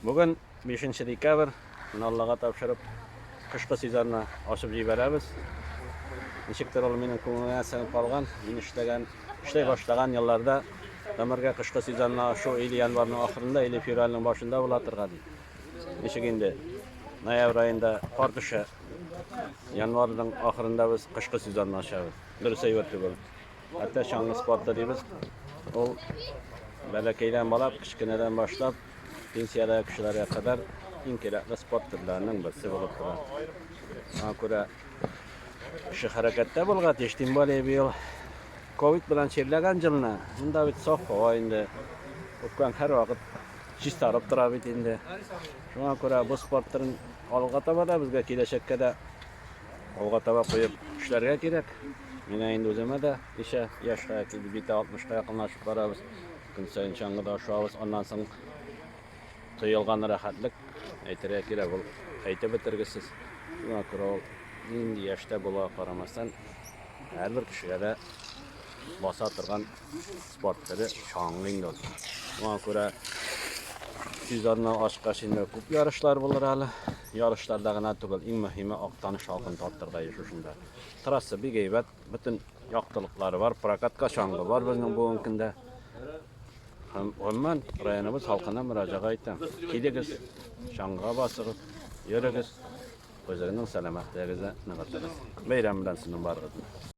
Бүген 5 декабрь, менә Аллага тапшырып, кышкы сезонны ачып җибәрәбез. Ничектер ул минем күңелгә сеңеп калган, мин эшләгән, эшләй башлаган елларда гомергә кышкы сезонны ачу или январьның ахырында, или февральнең башында була торган. Ничек инде ноябрь аенда кар төшә, январьның ахырында без кышкы сезонны ачабыз. Дөрес әйбер түгел. Хәтта чаңгы спорты дибез. Ул бәләкәйдән балап, кечкенәдән башлап, пенсиядәге кешеләргә кадәр иң кирәкле спорт төрләренең берсе булып тора. Шуңа күрә кеше хәрәкәттә булырга тиеш, тем более быел ковид белән чирләгән елны, монда бит саф һава инде, үпкәң һәрвакыт чистарып тора бит инде. Шуңа күрә бу спорт төрен алга таба да безгә киләчәккә дә алга таба куеп эшләргә кирәк. Миңа инде үземә дә ничә яшькә килде, бит 60-ка якынлашып барабыз. Көн саен чаңгыда шуабыз. Аннан соң тоелган рәхәтлек әйтергә кирәк, ул әйтеп бетергесез. Шуңа күрә ул нинди яшьтә булуга карамастан, һәрбер кешегә дә баса торган спорт төре чаңгы инде ул. Шуңа күрә сезонны ачкач инде күп ярышлар булыр әле. Ярышларда гына түгел, иң мөһиме Актаныш халкын тартырга еш шушында. Трасса бик әйбәт, бөтен яктылыклары бар, прокатка чаңгы бар безнең бүгенге көндә. Һәм гомумән районыбыз халкына мөрәҗәгать итәм. Килегез, чаңгыга басыгыз, йөрегез, үзегезнең сәламәтлегегезне ныгытыгыз. Бәйрәм белән сезнең барыгызны.